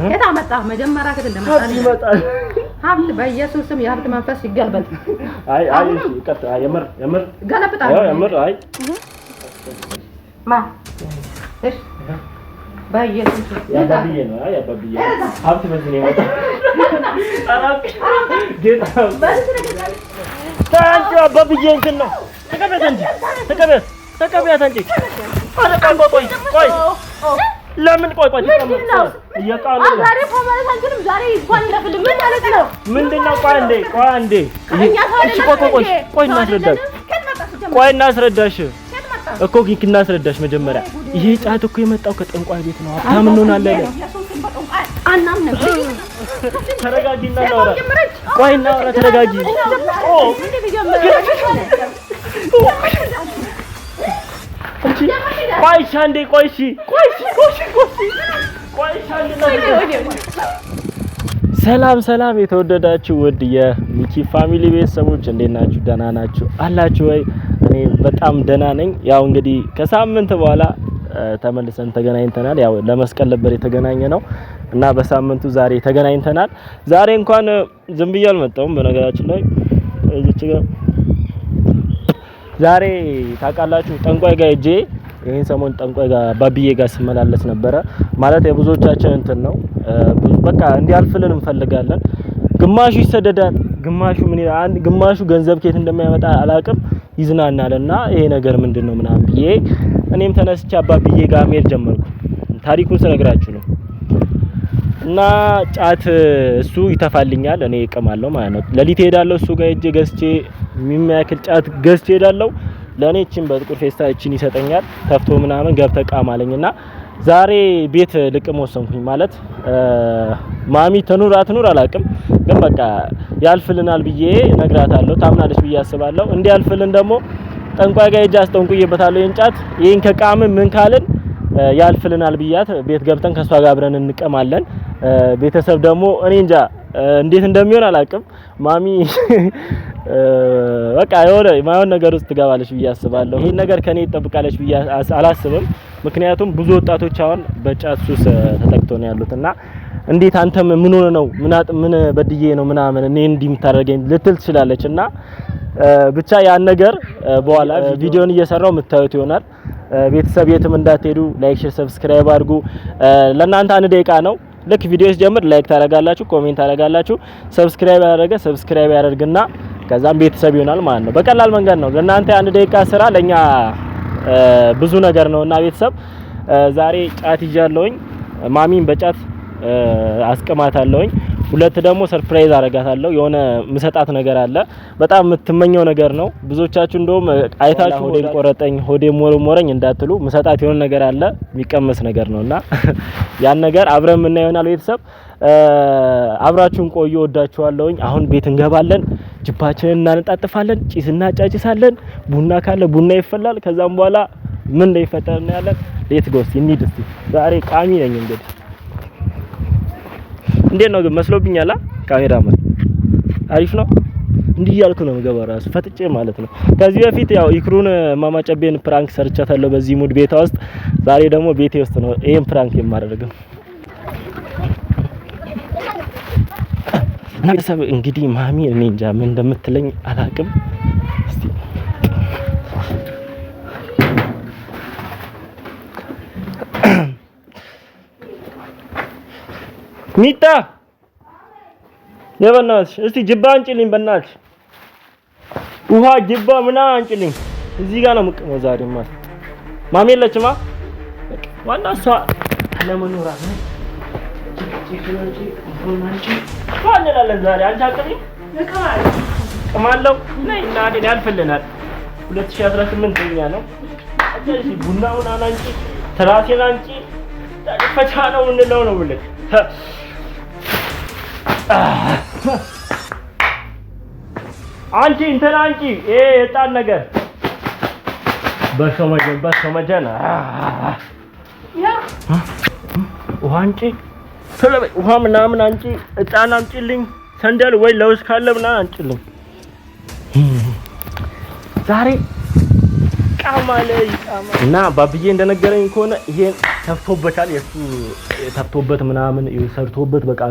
ከየት አመጣህ? መጀመሪያ ከየት እንደመጣ ሀብት ይመጣል። ሀብት በኢየሱስ ስም የሀብት መንፈስ ይገልበጥ። አይ አይ፣ እሺ ይቀጥል። አይ የምር የምር ገለብጣለሁ። ያው የምር አይ ማ እሺ፣ በኢየሱስ ስም ያባብዬ ነው። አይ ያባብዬ ነው። ሀብት በዚህ ነው የመጣው። ጌታ ታንቺ አባብዬ እንትን ነው። ተቀበያት እንጂ ተቀበያት፣ ተቀበያት እንጂ። ኧረ ቆይ ቆይ ቆይ፣ ለምን ቆይ ቆይ፣ ምንድን ነው? እየቃሉ ነው። ዛሬ እኮ ማለት አንችልም። ዛሬ እንኳን ይለፍልን። ምን ማለት ነው? ምንድን ነው? ቆይ አንዴ፣ ቆይ አንዴ። እኛ ሰው እሺ ቆይ ቆይ ቆይ ቆይ እናስረዳሽ፣ ቆይ እናስረዳሽ እኮ ኪክ እናስረዳሽ። መጀመሪያ ይሄ ጫት እኮ የመጣው ከጠንቋይ ቤት ነው። ሀብታም እንሆናለን። አናምንም። ተረጋጊ እና እናውራ። ቆይ እናውራ፣ ተረጋጊ። ኦ አንቺ ቆይ እሺ፣ አንዴ ቆይ እሺ፣ ቆይ እሺ፣ ቆይ እሺ፣ ቆይ እሺ፣ ቆይ እሺ፣ አንዴ እናስረዳሽ። ሰላም ሰላም፣ የተወደዳችሁ ውድ የሚኪ family ቤተሰቦች እንዴት ናችሁ? ደህና ናችሁ አላችሁ ወይ? እኔ በጣም ደህና ነኝ። ያው እንግዲህ ከሳምንት በኋላ ተመልሰን ተገናኝተናል። ያው ለመስቀል ነበር የተገናኘ ነው እና በሳምንቱ ዛሬ ተገናኝተናል። ዛሬ እንኳን ዝም ብዬ አልመጣሁም። በነገራችን ላይ እዚች ጋር ዛሬ ታውቃላችሁ ጠንቋይ ጋር ሄጄ ይሄን ሰሞን ጠንቋይ ጋር ባብዬ ጋር ስመላለስ ነበረ። ማለት የብዙዎቻችን እንትን ነው ብዙ በቃ እንዲያልፍልን እንፈልጋለን። ግማሹ ይሰደዳል፣ ግማሹ ምን ይላል፣ ግማሹ ገንዘብ ከየት እንደሚያመጣ አላቅም፣ ይዝናናልና ይሄ ነገር ምንድነው ምናምን ብዬ እኔም ተነስቼ አባብዬ ጋር መሄድ ጀመርኩ። ታሪኩን ስነግራችሁ ነው። እና ጫት እሱ ይተፋልኛል፣ እኔ እቅማለሁ ማለት ነው። ለሊት እሄዳለሁ እሱ ጋር ሄጄ ገዝቼ የሚያክል ጫት ገዝቼ እሄዳለሁ። ለኔ እቺን በጥቁር ፌስታ እቺን ይሰጠኛል ተፍቶ ምናምን ገብተህ ቃም አለኝና ዛሬ ቤት ልቅም ወሰንኩኝ። ማለት ማሚ ትኑር አትኑር አላቅም፣ ግን በቃ ያልፍልናል ብዬ እነግራታለሁ። ታምናለች ብዬ አስባለሁ። እንዲያልፍልን ደግሞ ጠንቋይ ጋር ሄጄ አስጠንቁዬበታለሁ። ይሄን ጫት ይሄን ከቃምን ምን ካልን ያልፍልናል ብያት ቤት ገብተን ከሷ ጋር አብረን እንቀማለን። ቤተሰብ ደግሞ እኔ እንጃ እንዴት እንደሚሆን አላቅም። ማሚ በቃ የሆነ የማይሆን ነገር ውስጥ ትገባለች ብዬ አስባለሁ። ይሄን ነገር ከኔ ይጠብቃለች ብዬ አላስብም። ምክንያቱም ብዙ ወጣቶች አሁን በጫት ሱስ ተጠቅተው ነው ያሉት እና እንዴት አንተም ምን ሆነ ነው ምን በድዬ ነው ምናምን እኔ እንዲህ የምታደርገኝ ልትል ትችላለች። እና ብቻ ያን ነገር በኋላ ቪዲዮን እየሰራው የምታዩት ይሆናል። ቤተሰብ የትም እንዳትሄዱ፣ like፣ share፣ subscribe አድርጉ። ለእናንተ አንድ ደቂቃ ነው። ልክ ቪዲዮ ሲጀምር like ታደርጋላችሁ፣ comment ታደርጋላችሁ። subscribe ያደረገ subscribe ያደርግና ከዛም ቤተሰብ ይሆናል ማለት ነው። በቀላል መንገድ ነው። ለእናንተ አንድ ደቂቃ ስራ ለኛ ብዙ ነገር ነውና ቤተሰብ ዛሬ ጫት ይዣለሁኝ። ማሚን በጫት አስቅማታለሁኝ። ሁለት ደግሞ surprise አረጋታለሁ። የሆነ ምሰጣት ነገር አለ። በጣም የምትመኘው ነገር ነው። ብዙዎቻችሁ እንደውም አይታችሁ ሆዴን ቆረጠኝ፣ ሆዴን ሞረሞረኝ እንዳትሉ ምሰጣት የሆነ ነገር አለ፣ የሚቀመስ ነገር ነውና ያን ነገር አብረን የምናየው ይሆናል። ቤተሰብ አብራችሁን ቆዩ። ወዳችኋለሁኝ። አሁን ቤት እንገባለን፣ ጅባችንን እናነጣጥፋለን፣ ጭስ እናጫጭሳለን። ቡና ካለ ቡና ይፈላል። ከዛም በኋላ ምን እንደሚፈጠር እናያለን። Let's go እስቲ እንሂድ። እስቲ ዛሬ ቃሚ ነኝ እንግዲህ እንዴት ነው ግን መስሎብኛል? ካሜራማን አሪፍ ነው። እንዲህ እያልኩ ነው የምገባው ራሱ ፈጥጬ ማለት ነው። ከዚህ በፊት ያው ኢክሩን ማማጨቤን prank ሰርቻታለሁ በዚህ mood ቤቷ ውስጥ። ዛሬ ደግሞ ቤቴ ውስጥ ነው ይሄን prank የማደርገው። እና ቤተሰብ እንግዲህ ማሚ እኔ እንጃ ምን እንደምትለኝ አላቅም። እስቲ ሚጣ የበናትሽ እስቲ ጅባ አንጭልኝ፣ በእናትሽ ውሃ ጅባ ምናምን አንጭልኝ። እዚህ ጋር ነው የምቅመው ዛሬ ማለት ማሚ የለችማ። ዋና እሷ አለመኖሯ ነው። እንላለን ዛሬ። አንቺ አቅሚ ቅማለሁ ነይ እና ያልፍልናል። 2018 እኛ ነው። ቡናውን አንጪ፣ ትራሴን አንጪ፣ ፈቻ ነው እንለው ነው ብለህ አንቺ እንትን አንቺ ይሄ የጣን ነገር በሶመጀን በሶመጀን ውሃ አንጪ፣ ውሃ ምናምን አንጪ፣ እጣን አምጪልኝ፣ ሰንደል ወይ ለውዝ ካለ ምናምን አንጪልኝ። ዛሬ ቃማ ላይ ቃማ እና ባብዬ እንደነገረኝ ከሆነ ይሄን ተፍቶበታል። የሱ ተፍቶበት ምናምን ሰርቶበት በቃ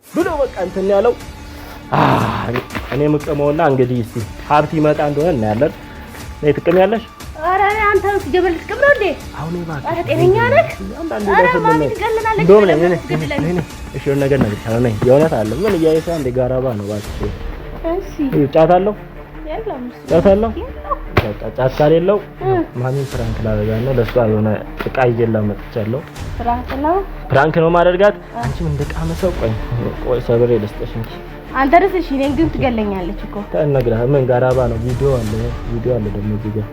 ብሎ በቃ እንትን ያለው እኔ የምቅመውና እንግዲህ እስኪ ሀብት ይመጣ እንደሆነ እናያለን። ነይ ትቅሚያለሽ? ኧረ አንተ ጀበል ልትቅም ነው እንዴ? አሁን እባክህ፣ ኧረ ጤነኛ ነህ? አንዳንዴ ኧረ ለፍልም ማሚ ነው። ትገለናለች። እንደውም ነይ ለምን ነይ ትገድለኝ? ነይ ነይ። እሺ የሆነ ነገር እነግርሻለሁ። ነይ የእውነት አለ ምን እያየሽ እንደ ጋራባ ነው እባክሽ። እሺ ጫት አለው? የለም እሱ ጫት አለው? በቃ ጫት ከሌለው ማሚን prank ላደርጋት ነው። ለእሷ የሆነ እቃ ይዤላት መጥቻለሁ። prank ነው። prank ነው ማደርጋት። አንቺም እንደ ቃመ ሰው ቆይ ቆይ ሰብሬ ልስጥሽ እንጂ አንተ ደስ እሺ፣ እኔን ግን ትገለኛለች እኮ። ተነግረህ ምን ጋራባ ነው። ቪዲዮ አለ ቪዲዮ አለ ደግሞ እዚህ ጋር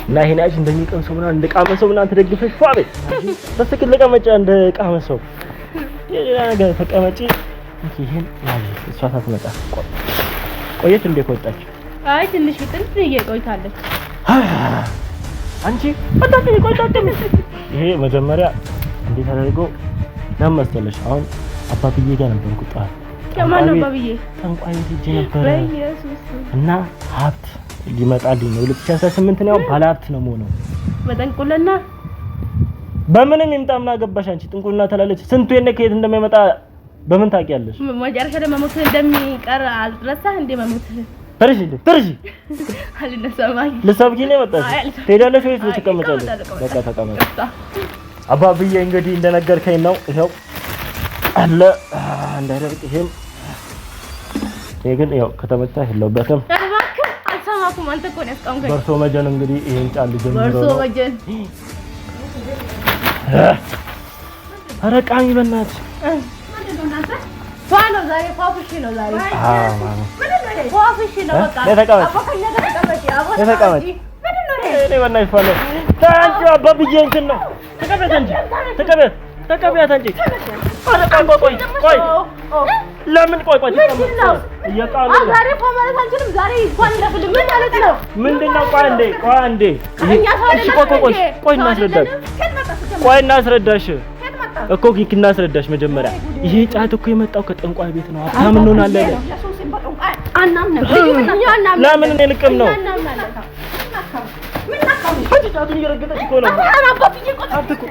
እና ይሄን ያሽ እንደሚቀም ሰው ምናምን እንደ ቃመ ሰው ምናምን ተደግፈሽ ፏ በይ። በትክክል ተቀመጪ፣ እንደ ቃመ ሰው የሌላ ነገር ተቀመጪ። እንኪ ይሄን ያዥ። እሷ ሳትመጣ ቆየች እንዴ ከወጣች? አይ ትንሽ ብጥል እየቆይታለች። አንቺ ቆጣጥሚ ቆጣጥሚ። ይሄ መጀመሪያ እንዴት አደርጎ ለምን መሰለሽ፣ አሁን አባብዬ ጋር ነበርኩ ጠዋት። ከማን ነው አባብዬ? ጠንቋይ ቤት ሄጄ ነበረ በኢየሱስ እና ሀብት ሊመጣልኝ ነው። 2018 ነው ባለ ሀብት ነው የምሆነው። በጠንቁልና በምንም ይምጣ ምን አገባሽ አንቺ። ጥንቁልና ትላለች። ስንቱ የነ ከየት እንደሚመጣ በምን ታውቂያለሽ? መጨረሻ ላይ መሞትህ እንደሚቀር አልረሳህ እንዴ? መሞትህ ተርሺ ተርሺ አልነሳም። አይ ልትሰብኪ ነው የመጣሽ? አይ አልሰብክም። ትሄዳለሽ ወይስ አይ ትቀመጫለሽ? እቀመጣለሁ፣ በቃ ተቀመጥ። እቀመጣለሁ። አባብዬ እንግዲህ እንደነገርከኝ ነው። ይኸው አለ እንዳይደርቅ። ይሄም ይሄ ግን ያው ከተመታ የለውበትም። እባክህ አልሰማኩም። አንተ እኮ ነው ያስቆምከኝ። በርሶ መጀን እንግዲህ ይሄን ጫል ጀምሮ በርሶ ነው። መጀን ኧረ ቃሚ በእናትሽ። ፏ ነው ዛሬ፣ ፏ ፍሽ ነው ዛሬ፣ አዎ ማሚ ፏ ፍሽ ነው በቃ። ነይ ተቀመጭ። አቦ ከእኛ ጋር ተቀመጪ፣ አቦ ነይ ተቀመጭ። ተቀመጪ። ምንድን ነው ይሄ? እኔ በእናትሽ ፏ ነው። ተይ አንቺ አባብዬ እንትን ነው። ተቀመጥ እንጂ ተቀመጥ፣ ተቀመጥ አንቺ። ኧረ ቆይ ቆይ ቆይ ቆይ ለምን ቆይ ቆይ ምንድን ነው? እየቃሙ አዎ ነው። ዛሬ ፏ ማለት አንችልም። ዛሬ እንኳን ለፍልም ምን ማለት ነው? ምንድን ነው? ቆይ አንዴ ቆይ አንዴ። እኛ ሰው እሺ ቆይ ቆይ ቆይ አይደለንም እንዴ? ቆይ ሰው እናስረዳሽ አይደለንም? ከየት መጣ ስትጀምር? ቆይ እናስረዳሽ ከየት መጣ? እኮ ኪክ እናስረዳሽ። መጀመሪያ ይሄ ጫት እኮ የመጣው ከጠንቋይ ቤት ነው። ሀብታም እንሆናለን። አናምንም። እኛ አናምንም። ለምን እኔ ልቅም ነው? እኛ እናምናለን። አንቺ ጫቱን እየረገጠች እኮ ነው። አሁን አባብዬ ቆይ ሀብት እኮ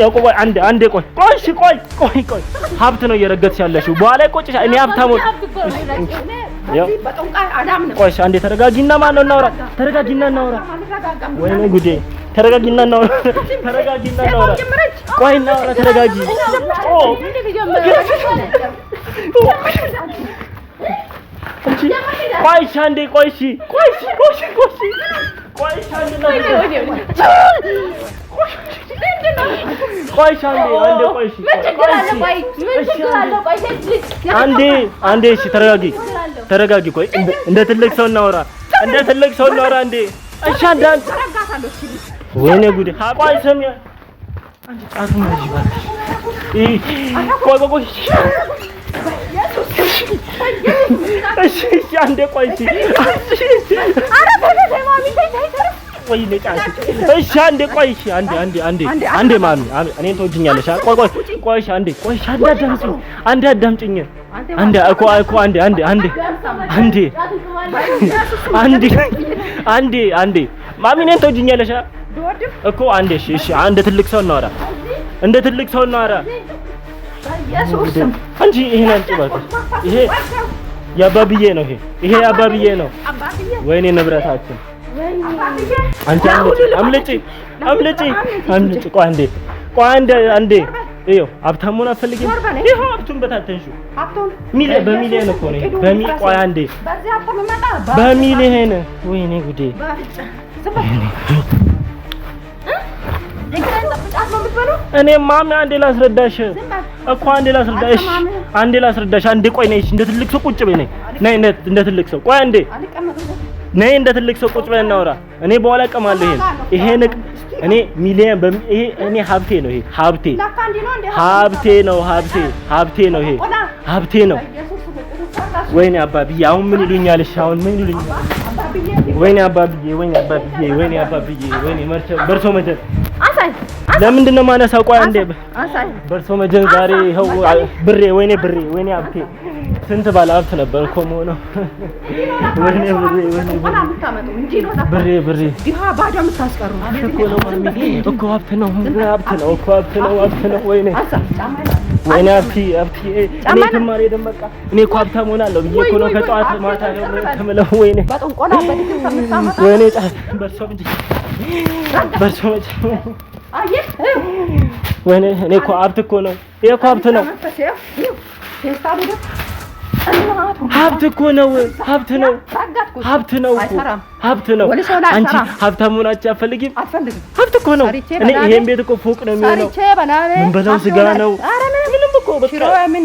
ያው ቆይ አንዴ አንዴ ቆይ ቆይ እሺ ቆይ ቆይ ቆይ ሀብት ነው እየረገጥሽ ያለሽው። በኋላ ይቆጭሻል። እኔ ሀብታም ሆን ሀብት እኮ ነው የረገጥኩት። ያው ቆይ እሺ አንዴ ተረጋጊና ማነው እናውራ። ተረጋጊና እናውራ። ወይኔ ጉዴ። ተረጋጊና እናውራ። ተረጋጊና እናውራ። ቆይ እናውራ። ተረጋጊ። ኦ አንቺ ቆይ እሺ አንዴ ቆይ እሺ ቆይ እሺ ቆይ እሺ ቆይ እሺ ቆይ እሺ አንዴ ቆይ እሺ አንዴ አንዴ ቆይ እሺ ምን ችግር አለ? ቆይ ምን ችግር አለ? ቆይ ሴት ልጅ አንዴ አንዴ እሺ ተረጋጊ ተረጋጊ ቆይ እንደ ትልቅ ሰው እናውራ እንደ ትልቅ ሰው እናውራ አንዴ እሺ አንዴ አንዴ ወይኔ ጉዴ ቆይ ስሚ አንቺ ጫቱን ያዥ እባክሽ ቆይ ቆይ ቆይ እሺ እሺ አንዴ ቆይ እሺ ወይኔ ጫት እሺ አንዴ ቆይ እሺ አንዴ አንዴ አንዴ አንዴ ማሚ እኔን ትወጂኛለሽ ቆይ ቆይ ቆይ እሺ አንዴ ቆይ እሺ አንዴ አዳምጪኝ አንዴ አዳምጪኝ አንዴ እኮ እኮ አንዴ አንዴ አንዴ አንዴ አንዴ አንዴ አንዴ ማሚ እኔን ትወጂኛለሽ እኮ አንዴ እሺ እሺ እንደ ትልቅ ሰው እናወራ እንደ ትልቅ ሰው እናወራ አንቺ ይሄን አምጪ እባክሽ ይሄ የአባብዬ ነው ይሄ ይሄ የአባብዬ ነው ወይኔ ንብረታችን አንቺ አምልጪ አምልጪ አምልጪ ቆይ አንዴ ቆይ አንዴ አንዴ ይኸው ሀብታሙን አትፈልጊም ይኸው ሀብቱን በታተንሽው ሚሊዮን በሚሊዮን እኮ ነው ቆይ አንዴ በሚሊዮን ወይኔ ጉዴ እኔ ማሚ አንዴ ላስረዳሽ እኮ አንዴ ላስረዳሽ አንዴ ላስረዳሽ አንዴ ቆይ ነይ እንደ ትልቅ ሰው ቁጭ በይ ነይ ነይ እንደ ትልቅ ሰው ቆይ አንዴ ነይ እንደ ትልቅ ሰው ቁጭ በይ እናውራ። እኔ በኋላ እቀማለሁ ይሄን ይሄን እኔ ሚሊዮን ይሄ እኔ ሀብቴ ነው ይሄ ሀብቴ ሀብቴ ነው ሀብቴ ሀብቴ ነው ይሄ ሀብቴ ነው። ወይኔ አባብዬ አሁን ምን ይሉኛል? እሺ አሁን ምን ይሉኛል? ወይኔ አባብዬ ወይኔ አባብዬ ወይኔ አባብዬ ወይኔ በርሶ መጀን አሳይ ለምንድን ነው የማነሳው? ቆይ አንዴ በእርሶ መጀን ዛሬ ይኸው ብሬ፣ ወይኔ ብሬ፣ ወይኔ ሀብቴ፣ ስንት ባለ ሀብት ነበር እኮ የምሆነው። ወይኔ ብሬ፣ ወይኔ ብሬ፣ ብሬ እኮ ነው እኮ ሀብት ነው፣ ሀብት ነው እኮ ሀብት ነው፣ ሀብት ነው። ወይኔ ወይኔ ሀብቴ፣ ሀብቴ፣ እኔ ትማሬ ደመቃ፣ እኔ እኮ ሀብታም ሆናለሁ ብዬ እኮ ነው ከጠዋት ማታ የምለው። ወይኔ ወይኔ ጫት በእርሶ በእርሶ ወይኔ እኔ እኮ ሀብት እኮ ነው። ይሄ እኮ ሀብት ነው። ሀብት እኮ ነው። ሀብት ነው። ሀብት ነው እኮ ሀብት ነው። አንቺ ሀብታም መሆናችሁ አትፈልጊም? ሀብት እኮ ነው። እኔ ይሄን ቤት እኮ ፎቅ ነው የሚሆነው። ምን በለው ስጋ ነው። ምንም እኮ በቃ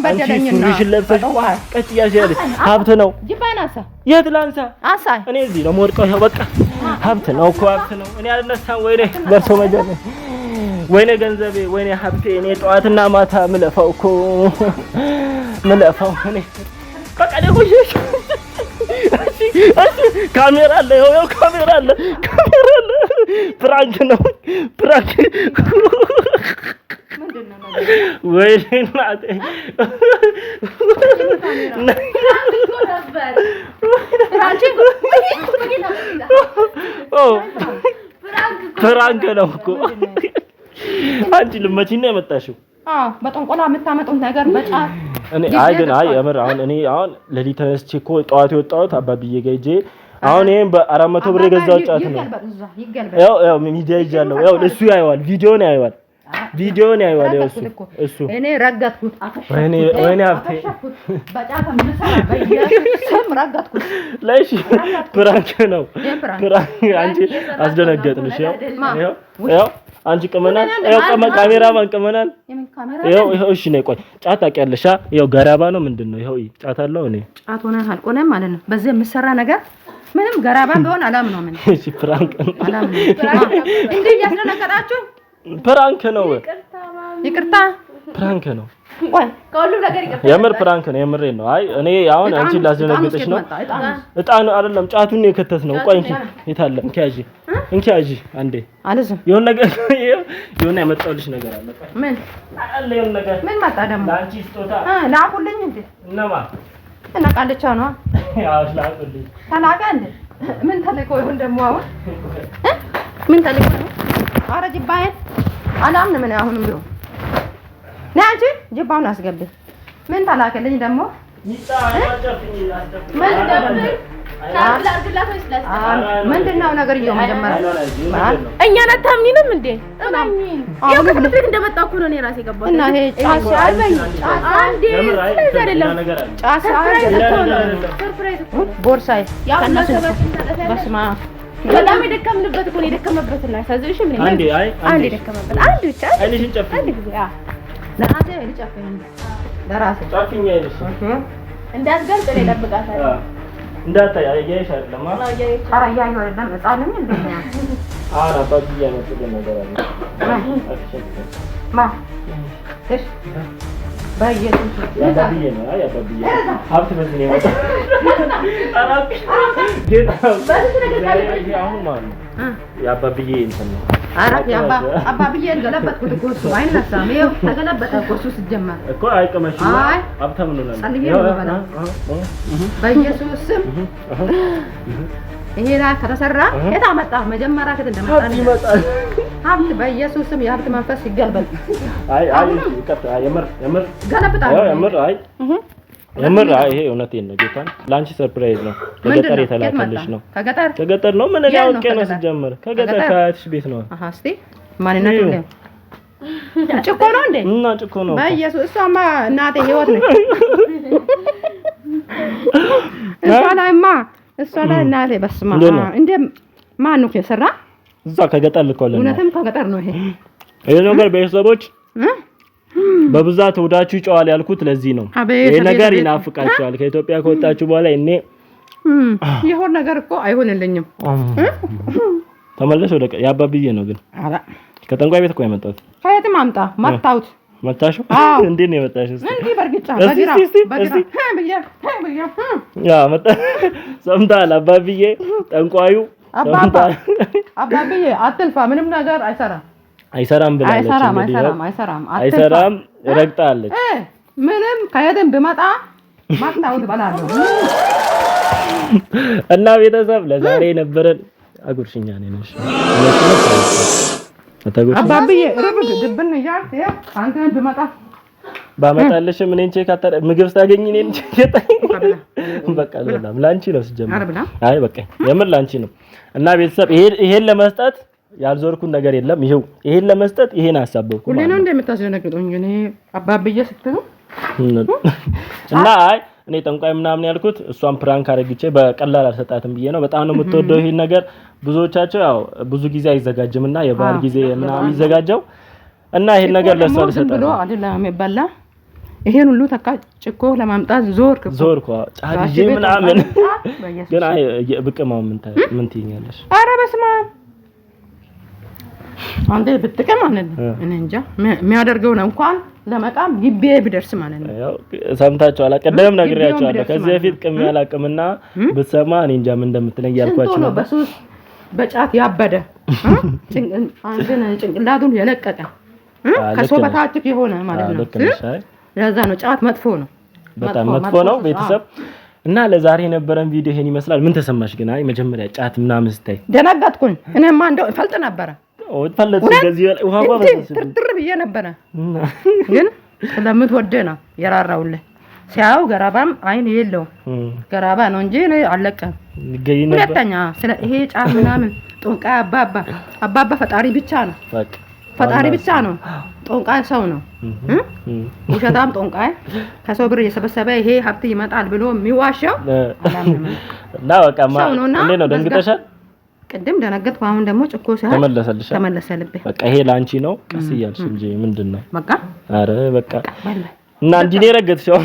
አንቺ ሱሪሽን ለብሰሽ ቀጭ እያልሽ ያለሽ ሀብት ነው። የት ላንሳ? እኔ እዚህ ነው የምወድቀው። ይኸው በቃ ሀብት ነው እኮ ሀብት ነው። እኔ አልነሳም። ወይኔ በእርሶ መጀመር፣ ወይኔ ገንዘቤ፣ ወይኔ ሀብቴ። እኔ ጠዋትና ማታ ምለፋው እኮ ምለፋው እኔ በቃ ደግሞ እሺ፣ እሺ፣ ካሜራ አለ፣ ይኸው ካሜራ አለ፣ ካሜራ አለ። Prank ነው prank። ወይኔ እናቴ Prank ነው እኮ። አንቺ ልመቺኝ ነው የመጣሽው። አዎ በጥንቆላ የምታመጡት ነገር በጫት እኔ አይ ግን አይ የምር አሁን እኔ አሁን ሌሊት ተነስቼ እኮ ጠዋት የወጣሁት አባብዬ ጋር ሂጄ አሁን ይሄን በ400 ብር የገዛሁት ጫት ነው። ያው ያው ሚዲያ ይዣለሁ። ያው እሱ ያየዋል፣ ቪዲዮን ያየዋል፣ ቪዲዮን ያየዋል። ያው እሱ እሱ እኔ ረገጥኩት፣ ወይኔ ወይኔ ሀብቴ በጫት የምሰራ በኢየሱስ ረገጥኩት። ለሽ prank ነው prank። አንቺ አስደነገጥንሽ። ያው ያው አንቺ ቅመናል፣ ያው ካሜራማን ቅመናል። ይኸው ይኸው። እሺ ነይ ቆይ፣ ጫት ታውቂያለሽ? ይኸው ገራባ ነው ምንድን ነው? ይኸው ጫት አለው። እኔ ጫት ሆነ አልቆነም ማለት ነው። በዚህ የምሰራ ነገር ምንም ገራባም ቢሆን አላምነውም። እኔ እሺ፣ Prank ነው እንዴ? እያስደነገጣችሁ Prank ነው። ይቅርታ Prank ነው። ቆይ ከሁሉም ነገር ይቅርታ። የምር prank ነው። የምሬን ነው። አይ እኔ አሁን አንቺን ላስደነግጥሽ ነው። እጣኑ አይደለም ጫቱን ነው የከተት ነው። ቆይ እንኪ፣ የት አለ? እንኪ ያዢ፣ እንኪ ያዢ። አንዴ አልዝም። የሆነ ነገር የሆነ ያመጣሁልሽ ነገር አለ። ምን አለ? የሆነ ነገር ምን መጣ ደግሞ? ለአንቺ ስጦታ ላኩልኝ እንዴ? እነማ እና ቃልቻ ነው። አዎ ላኩልኝ። ተላከ እንዴ? ምን ተልኮ ይሁን ደግሞ አሁን ምን ተልኮ ነው? ኧረ ጅባዬን አላምንም እኔ አሁንም ቢሆን ነይ አንቺ ጅባውን አስገቢ። ምን ተላከልኝ ደግሞ? ምንድን ነው ነገርየው? መጀመሪያ እኛን አታምኚንም እንዴ? ያው ከትምህርት ቤት እንደመጣሁ እኮ ነው እኔ ራሴ የገባሁት። እና ይሄ ጫት አልበኝ አንዴ ስለዚህ አይደለም ጫት Surprise እኮ ነው። ቦርሳዬ ያው ከእነሱ ሰባችን ታጠፊያለሽ። በስመ አብ በጣም የደከምንበት እኮ ነው የደከመበት እና ያሳዝንሽም። እኔ አንዴ አይ አንዴ የደከመበት አንድ ብቻ አይንሽን ጨፍኝ፣ አንድ ጊዜ አዎ ለራሴ ልጨፍኝ ለራሴ ጨፍኝ አይንሽን እንዳትገልጥ እኔ እጠብቃታለሁ። እንዳታይ አያይሽ አይደለም። ኧረ እያየሁ አይደለም ሕፃን ነኝ እንዴ? አሁን አባብዬ ያመጡልን ነገር አለ። ማ እሺ በኢየሱስ ያባብዬ ነው። አይ ያባብዬ ሀብት በዚህ ነው የመጣው። አሁን ማለት ነው የአባብዬ እንትን ነው። ኧረ አባብዬን ገለበጥኩት እኮ እሱ አይነሳም። ይኸው ተገለበጠ እኮ እሱ ሲጀመር እኮ አይቀመሽም። አይ ሀብታም እንሆናለን። ጸልዬ ነው የምበላው። በኢየሱስ ስም ይሄ ላይ ከተሰራ የት አመጣህ? መጀመሪያ ከየት እንደመጣ ሀብት ይመጣል። ሀብት በኢየሱስ ስም የሀብት መንፈስ ይገልበጥ። አይ አይ ይቅርታ፣ የምር የምር ገለብጣለሁ። የምር አይ የምር አይ ይሄ እውነቴን ነው። ጌታን ለአንቺ surprise ነው። ከገጠር የተላከልሽ ነው። ከገጠር ከገጠር ነው። ምን እኔ የት ነው አውቄ ነው ከገጠር? ሲጀመር ከገጠር ከገጠር? ከአያትሽ ቤት ነው። አሃ እስቲ ማንነቱ እንደ ጭኮ ነው እንዴ? እና ጭኮ ነው እኮ። በኢየሱስ እሷማ እናቴ ህይወት ነች። እሷ ላይማ እሷ ላይ እናቴ በስመ እንዴት ነው? አብ እንደ ማን ነው የሰራ? እዛ ከገጠር ልኮልን ነው። እውነትም ከገጠር ነው ይሄ ይሄ ነገር ቤተሰቦች እ? በብዛት ሆዳችሁ ይጨዋል ያልኩት ለዚህ ነው። አቤት፣ ይሄ አቤት፣ ነገር አቤት። ይናፍቃቸዋል። ከኢትዮጵያ ከወጣችሁ በኋላ እኔ የሆነ ነገር እኮ አይሆንልኝም። ተመለስ ወደ የአባብዬ ነው ግን ኧረ ከጠንቋይ ቤት እኮ የመጣሁት። ከየትም አምጣ መታሁት። መታሽው? አዎ። እንዴት ነው የመጣሽው? እስኪ እንዲህ በእርግጫ እስቲ፣ በግራ እስቲ፣ እስቲ፣ በግራ እስቲ። ህ ብዬ ህ ብዬ ህ ያ መጣ። ሰምተሃል? አባብዬ ጠንቋዩ አባባ ሰምተሃል? አባብዬ አትልፋ፣ ምንም ነገር አይሰራም። አይሰራም ብላለች። አይሰራም፣ እንግዲህ አይሰራም፣ አይሰራም፣ አይሰራም ረግጣለች። ምንም ከየትም ብመጣ ማቅጣው ትበላለሁ። እና ቤተሰብ ለዛሬ የነበረን አጉርሽኛ ነኝ። እሺ አባብዬ ርብግ ድብን እያልክ አንተን ብመጣ ባመጣልሽም እኔን check አታ ምግብ ስታገኝ እኔን check በቃ አልበላም። ላንቺ ነው ሲጀምር። አይ በቃ የምር ላንቺ ነው። እና ቤተሰብ ይሄን ለመስጠት ያልዞርኩን ነገር የለም። ይሄው ይሄን ለመስጠት ይሄን አሳበብኩ ሁሌ ነው እንደምታስደነግጡኝ እኔ አባብዬ ስትሉ እና አይ እኔ ጠንቋይ ምናምን ያልኩት እሷን prank አረግቼ በቀላል አልሰጣትም ብዬ ነው። በጣም ነው የምትወደው ይሄን ነገር። ብዙዎቻቸው ያው ብዙ ጊዜ አይዘጋጅምና የበዓል ጊዜ ምናምን ይዘጋጀው እና ይሄን ነገር ለሷ አልሰጣትም ብሎ አይደለም የሚበላ። ይሄን ሁሉ ተካ ጭኮ ለማምጣት ዞርክ ዞርኩ ጫት ይዤ ምናምን። ግን አይ ብቅማው ምን ትይኛለሽ? ኧረ በስመ አብ አንተ ብትቅም ማለት ነው። እኔ እንጃ የሚያደርገው ነው እንኳን ለመቃም ግቤ ቢደርስ ማለት ነው። ያው ሰምታችኋል፣ ቀደም ነግሬያችኋለሁ። ከዚህ በፊት ቅሜ አላቅምና ብትሰማ እኔ እንጃ ምን እንደምትለኝ እያልኳችሁ ነው። በሱስ በጫት ያበደ ጭንቅላቱን የለቀቀ ከሰው በታች የሆነ ማለት ነው። ለዛ ነው ጫት መጥፎ ነው፣ በጣም መጥፎ ነው ቤተሰብ። እና ለዛሬ የነበረን ቪዲዮ ይሄን ይመስላል። ምን ተሰማሽ ግን? አይ መጀመሪያ ጫት ምናምን ስታይ ደነገጥኩኝ። እኔማ እንደው ፈልጥ ነበረ ትርትር ብዬ ነበረ፣ ግን ስለምትወደ ነው የራራውልህ። ሲያው ገራባም አይን የለውም ገራባ ነው እንጂ አለቀም። ሁለተኛ ስለ ይሄ ጫት ምናምን ጦንቃይ አባባ አባባ ፈጣሪ ብቻ ነው፣ ፈጣሪ ብቻ ነው። ጦንቃይ ሰው ነው፣ ውሸታም ጦንቃይ ከሰው ብር እየሰበሰበ ይሄ ሀብት ይመጣል ብሎ የሚዋሸው እና በቃ እንዴት ነው ደንግጠሻል? ቅድም ደነገጥኩ። አሁን ደግሞ ጭኮ ሲሆን ተመለሰልሽ፣ ተመለሰልብኝ። በቃ ይሄ ላንቺ ነው። ቀስ እያልሽ እንጂ ምንድን ነው በቃ። አረ በቃ እና እንዲህ ነው የረገጥሽው።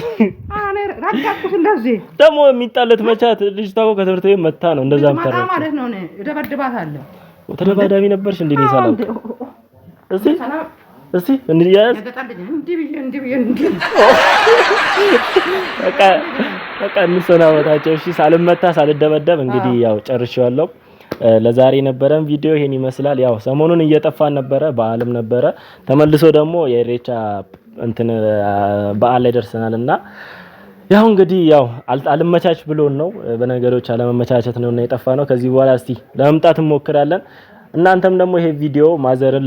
አረ ረገጥኩት። እንደዚህ ደግሞ የሚጣለት መቻት ልጅቷ እኮ ከትምህርት ቤት መታ ነው እንደዛ የምታረገው ማለት ነው። እኔ እደበድባታለሁ። ተደባዳቢ ነበርሽ እንዴ? ነው ሰላም። እስቲ እስቲ እንዲያዝ በቃ በቃ እንሰናበታቸው። እሺ ሳልመታ ሳልደበደብ እንግዲህ ያው ጨርሼዋለሁ። ለዛሬ የነበረን ቪዲዮ ይሄን ይመስላል። ያው ሰሞኑን እየጠፋን ነበረ፣ በዓልም ነበረ። ተመልሶ ደግሞ የኢሬቻ እንትን በዓል ላይ ደርሰናል እና ያው እንግዲህ ያው አልመቻች ብሎን ነው በነገሮች አለመመቻቸት ነውና የጠፋ ነው። ከዚህ በኋላ እስቲ ለመምጣት እንሞክራለን። እናንተም ደግሞ ይሄ ቪዲዮ ማዘርን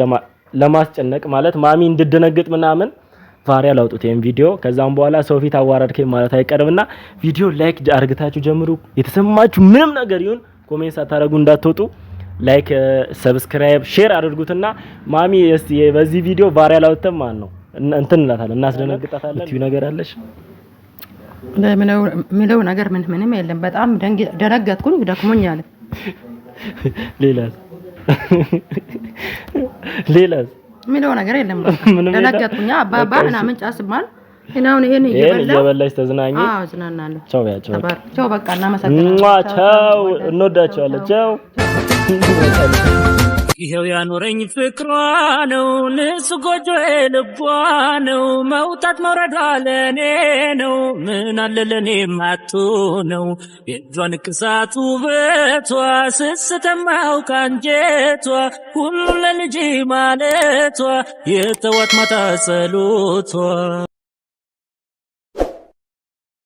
ለማስጨነቅ ማለት ማሚ እንድደነግጥ ምናምን viral አውጡት ይሄን ቪዲዮ። ከዛም በኋላ ሰው ፊት አዋረድከኝ ማለት አይቀርምና ቪዲዮ like አርግታችሁ ጀምሩ። የተሰማችሁ ምንም ነገር ይሁን comment ሳታረጉ እንዳትወጡ። like፣ subscribe፣ share አድርጉትና ማሚ እስቲ በዚህ ቪዲዮ viral አውጥተን ማለት ነው እንትን እንላታለን፣ እናስደነግጣታለን። እትዩ ነገር አለሽ ምለው ነገር ምን ምንም የለም። በጣም ደነገጥኩኝ፣ ደክሞኛል። ሌላስ ሌላስ ምለው ነገር የለም። ደነገጥኩኝ። አባባ ምናምን ጫስማል አሁን ይሄን እየበላሽ ተዝናኝ። አዎ እዝናናለሁ። ቻው ያቸው ቻው። በቃ እናመሰግናለን። ቻው፣ እንወዳቸዋለን። ቻው። ይኸው ያኖረኝ ፍቅሯ ነው፣ ንጹህ ጎጆዬ ልቧ ነው። መውጣት መውረዷ ለኔ ነው፣ ምን አለ ለኔ ማቱ ነው። የእጇ ንቅሳት ውበቷ ስስት የማያውቅ አንጀቷ ሁሉ ለልጅ ማለቷ የተዋት ማታ ጸሎቷ።